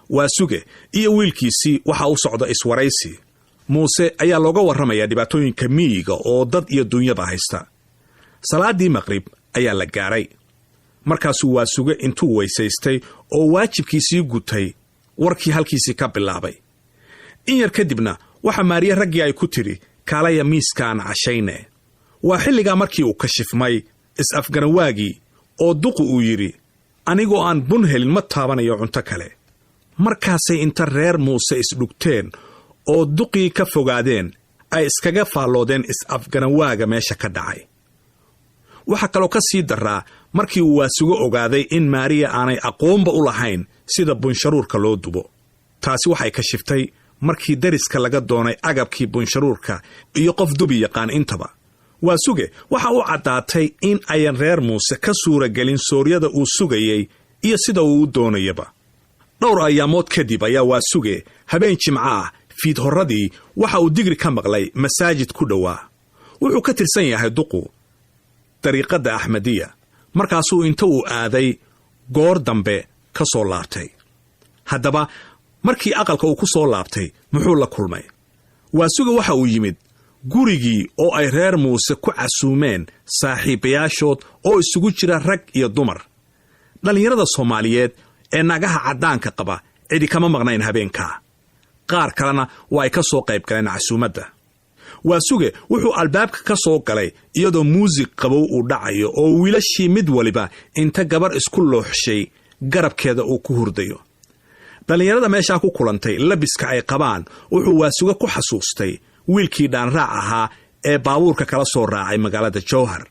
Waasuge iyo wiilkiisii waxaa u socda iswaraysi. Muuse ayaa looga warramayaa dhibaatooyinka miyiga oo dad iyo dunyaba haysta. Salaadii maqrib ayaa la gaaray. Markaasuu Waasuge intuu weysaystay oo waajibkiisii gutay warkii halkiisii ka bilaabay. In yar kadibna waxaa Maariye raggii ay ku tidhi, "Kaalaya miiskaan cashayne." Waa xilligaa markii uu kashifmay is-afgaranwaagii oo duqu uu yidhi, "Anigoo aan bun helin ma taabanayo cunto kale." Markaasay inta reer Muuse isdhugteen oo duqii ka fogaadeen ay iskaga faalloodeen is-afgaranwaaga meesha ka dhacay. Waxaa kaloo ka sii daraa markii uu Waasugo ogaaday in Maariya aanay aqoonba u lahayn sida bunsharuurka loo dubo. Taasi waxay kashiftay markii dariska laga doonay agabkii bunsharuurka iyo qof dubi yaqaan intaba. Waasuge waxa u caddaatay in ayan reer Muuse ka suuragelin sooryada uu sugayey iyo sida uu u doonayaba. Dhowr ayaamood kadib ayaa Waasuge habeen Jimco ah fiid horradii waxa uu digri ka maqlay masaajid ku dhowaa. Wuxuu ka tirsan yahay duqu dariiqadda Axmediya. Markaasuu inta uu aaday goor dambe ka soo laabtay. Haddaba markii aqalka uu ku soo laabtay, muxuu la kulmay? Waasuga waxa uu yimid gurigii oo ay reer Muuse ku casuumeen saaxiibayaashood oo isugu jira rag iyo dumar. Dhallinyarada Soomaaliyeed ee naagaha caddaanka qaba cidi kama maqnayn habeenkaa. Qaar kalena waa ay ka soo qayb galeen casuumadda. Waasuge wuxuu albaabka ka soo galay iyadoo muusig qabow uu dhacayo oo wiilashii mid waliba inta gabar isku looxshay garabkeeda uu ku hurdayo. Dhallinyarada meeshaa ku kulantay labiska ay qabaan wuxuu Waasuge ku xasuustay wiilkii dhaanraac ahaa ee baabuurka kala soo raacay magaalada Jowhar.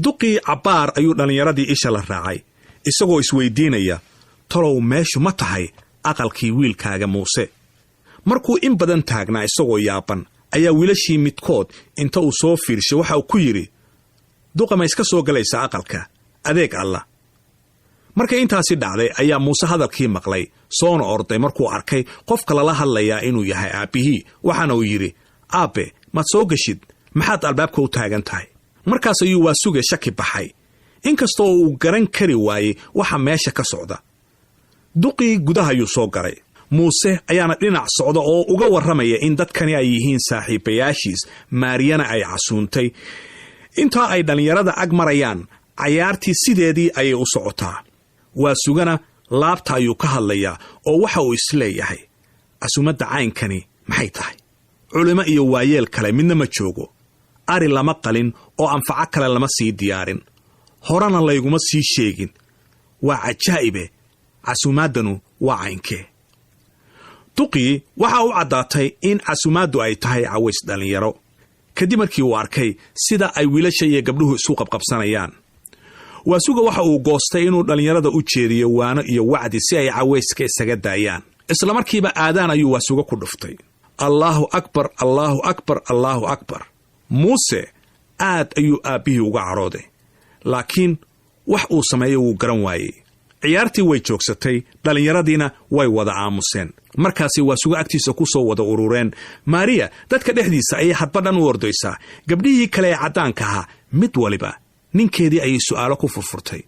Duqii cabbaar ayuu dhallinyaradii isha la raacay, isagoo isweydiinaya, "Talow meeshu ma tahay aqalkii wiilkaaga Muuse?" Markuu in badan taagnaa isagoo yaaban ayaa wiilashii midkood inta uu soo fiirshay waxa uu ku yidhi, "Duqa, ma iska soo galaysa aqalka? Adeeg Alla." Markay intaasi dhacday ayaa Muuse hadalkii maqlay, soona orday markuu arkay qofka lala hadlayaa inuu yahay aabbihii. Waxaana uu yidhi, "Aabbe, maad soo geshid? Maxaad albaabka u taagan tahay?" Markaas ayuu Waasuge shaki baxay, inkastoo uu garan kari waayey waxa meesha ka socda. Duqii gudaha ayuu soo galay. Muuse ayaana dhinac socda oo uga warramaya in dadkani ay yihiin saaxiibayaashiis, Maariyana ay casuuntay. Intaa ay dhallinyarada ag marayaan, cayaartii sideedii ayay u socotaa. Waasugana laabta ayuu ka hadlayaa oo waxa uu isleeyahay, "Casuumadda caynkani maxay tahay? Culimo iyo waayeel kale midna ma joogo, ari lama qalin oo anfaco kale lama sii diyaarin, horena layguma sii sheegin. Waa cajaa'ibe, casuumaaddanu waa caynkee?" Duqii waxa u caddaatay in casuumaaddu ay tahay caways dhallinyaro, kadib markii uu arkay sida ay wiilasha iyo gabdhuhu isu qabqabsanayaan. Waasuga waxa uu goostay inuu dhallinyarada u jeediyo waano iyo wacdi si ay cawayska isaga daayaan. Isla markiiba aadaan ayuu Waasuga ku dhuftay, "Allaahu akbar, allaahu akbar, allaahu akbar." Muuse aad ayuu aabbihii uga cadhooday, laakiin wax uu sameeyo wuu garan waayey. Ciyaartii way joogsatay, dhallinyaradiina way wada aamuseen. Markaasay Waasuga agtiisa ku soo wada urureen. Maariya dadka dhexdiisa ayay hadba dhan u ordaysaa. Gabdhihii kale ee caddaanka ahaa mid waliba ninkeedii ayay su'aalo ku furfurtay,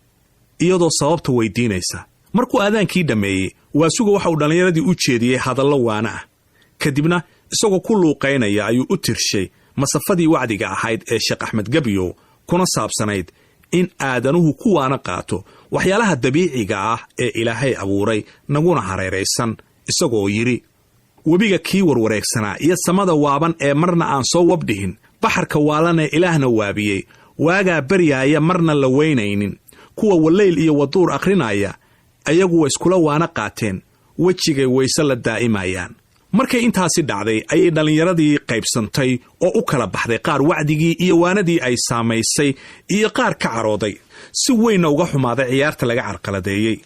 iyadoo sababta weydiinaysa. Markuu aadaankii dhammeeyey, Waasuga waxa uu dhallinyaradii u jeediyey hadallo waana ah. Kadibna isagoo ku luuqaynaya ayuu u tirshay masafadii wacdiga ahayd ee Sheekh Axmed Gebyow, kuna saabsanayd in aadanuhu ku waana qaato waxyaalaha dabiiciga ah ee Ilaahay abuuray naguna hareeraysan, isagoo yidhi, "Webiga kii warwareegsanaa iyo samada waaban ee marna aan soo wabdhihin, baxarka waalanee Ilaahna waabiyey, waagaa baryaaya marna la weynaynin, kuwa waleyl iyo waduur akhrinaya, ayagu way iskula waana qaateen, wejigay wayse la daa'imayaan." Markay intaasi dhacday ayay dhallinyaradii qaybsantay oo u kala baxday qaar wacdigii iyo waanadii ay saamaysay iyo qaar ka carooday, si weynna uga xumaaday ciyaarta laga carqaladeeyey.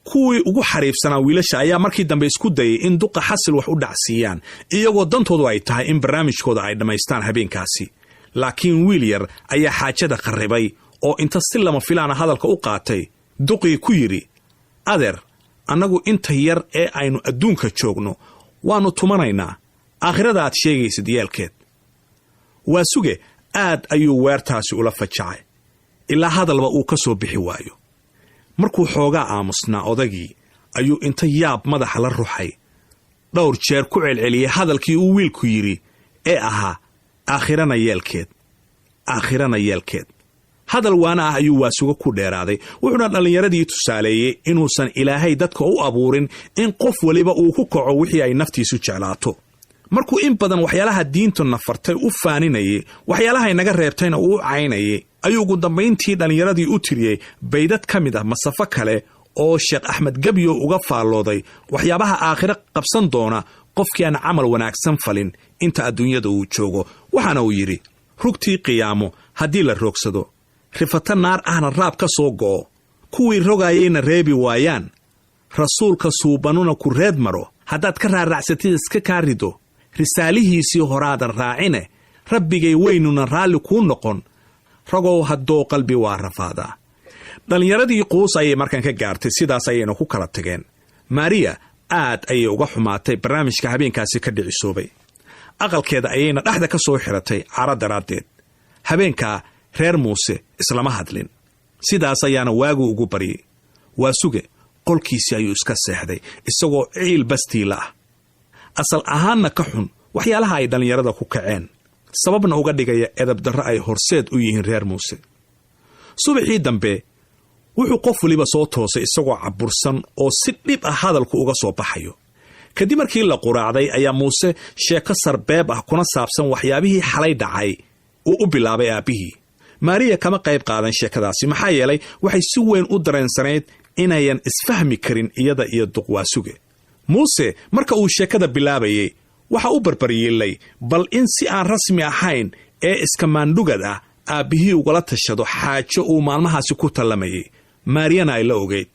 Kuwii ugu xariifsanaa wiilasha ayaa markii dambe isku dayay in duqa xasil wax u dhacsiiyaan, iyagoo dantoodu ay tahay in barnaamijkooda ay dhammaystaan habeenkaasi. Laakiin wiil yar ayaa xaajada kharribay oo inta si lama filaana hadalka u qaatay duqii ku yidhi, "Adeer, annagu inta yar ee aynu adduunka joogno waannu tumanaynaa, aakhirada aad sheegaysid yeelkeed." Waasuge aad ayuu weertaasi ula fajacay ilaa hadalba uu ka soo bixi waayo. Markuu xoogaa aamusnaa odagii Ayuu inta yaab madaxa la ruxay dhowr jeer ku celceliyey hadalkii uu wiilku yidhi ee ahaa "Aakhirana yeelkeed, aakhirana yeelkeed." Hadal waana ah ayuu Waasuga ku dheeraaday, wuxuuna dhallinyaradii tusaaleeyey inuusan Ilaahay dadka u abuurin in qof weliba uu ku kaco wixii ay naftiisu jeclaato. Markuu in badan waxyaalaha diintu nafartay u faaninayay, waxyaalahay naga reebtayna uu u caynayay, ayuu ugu dambayntii dhallinyaradii u tiriyey baydad ka mid ah masafo kale oo Sheekh Axmed Gebyo uga faallooday waxyaabaha aakhiro qabsan doona qofkii aan camal wanaagsan falin inta adduunyada uu joogo. Waxaana uu yidhi: "Rugtii qiyaamo haddii la roogsado, rifato naar ahna raab ka soo go'o, kuwii rogaayayna reebi waayaan, rasuulka suubanuna ku reed maro, haddaad ka raaracsatid iska kaa rido, risaalihiisii horaadan raacine, Rabbigay weynuna raalli kuu noqon, ragow haddoo qalbi waa rafaadaa." Dhallinyaradii quus ayay markan ka gaartay, sidaas ayayna ku kala tageen. Maariya aad ayay uga xumaatay barnaamijka habeenkaasi ka dhicisoobay. Aqalkeeda ayayna dhexda ka soo xiratay caro daraaddeed. Habeenkaa reer Muuse islama hadlin, sidaas ayaana waagu ugu baryay. Waasuge qolkiisii ayuu iska seexday isagoo ciil bastiila ah, asal ahaanna ka xun waxyaalaha ay dhallinyarada ku kaceen, sababna uga dhigaya edabdarro ay horseed u yihiin reer Muuse. Subaxii dambe wuxuu qof weliba soo toosay isagoo cabursan oo si dhib ah hadalku uga soo baxayo. Kadib markii la quraacday ayaa Muuse sheeko sarbeeb ah kuna saabsan waxyaabihii xalay dhacay uu u bilaabay aabbihii. Maariya kama qayb qaadan sheekadaasi, maxaa yeelay waxay si weyn u dareensanayd inayan isfahmi karin iyada iyo duqwaasuge. Muuse marka uu sheekada bilaabayey waxa u barbaryiilay bal in si aan rasmi ahayn ee iskamaandhugad ah aabbihii ugala tashado xaajo uu maalmahaasi ku tallamayay, Maariyana ay la ogeyd.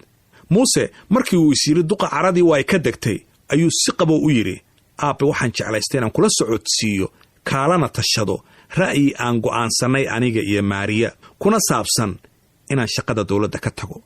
Muuse markii uu is yidhi duqa caradii waa ay ka degtay, ayuu si qabow u yidhi: "Aabbe, waxaan jeclaystay inaan kula socodsiiyo kaalana tashado ra'yi aan go'aansannay aniga iyo Maariya, kuna saabsan inaan shaqada dowladda ka tago."